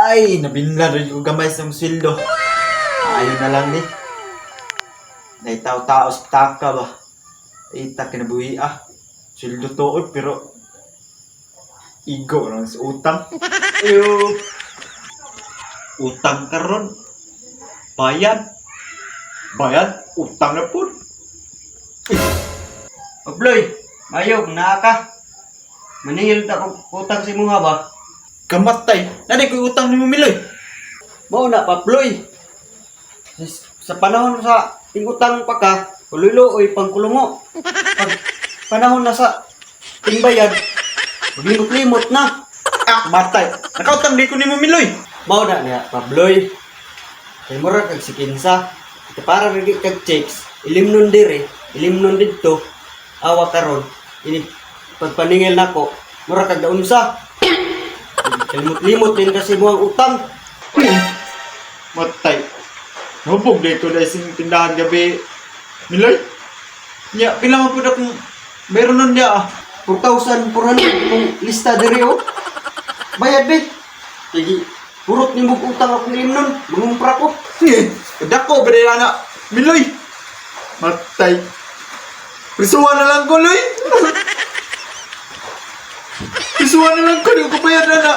Ay, nabinlan rin ko gamay sa sweldo. Ayo na lang ni. Naitaw-tao sa taka ba? Ita kinabuhi ah. Sweldo tuod pero igo lang sa utang. Ayo. Utang karon. Bayad. Bayad, utang na po. Pabloy, mayo, naa ka. Maningil ta kog utang sa imuha ba? Kamatay. Nani ko'y utang ni Miloy. Mao na, Pabloy. Sa panahon sa tingutang pa ka, ululo-oy pangkulungo. Pag panahon na sa tingbayad, maglimot-limot na. Ah, matay. Nakautang di ko ni Miloy. Mao na niya, Pabloy. Kay mura kag sikinsa. Ito para rin kag checks, ilimnon dire, ilimnon didto. Awa karon, ini pagpaningil nako, mura kag daunsa. Limot-limot din kasi mo ang utang. Matay. Nubog di ko dahil sing tindahan gabi. Miloy? Nya, pila man pud akong meron nun niya ah. 4,400 kung lista diri oh. Bayad be. Sige, purot ni mong utang akong ilimnon, mangumpra ko. Dako ba na na? Miloy! Matay. Prisuhan na lang ko, Loy! Prisuhan na lang ko, di ko bayad na na.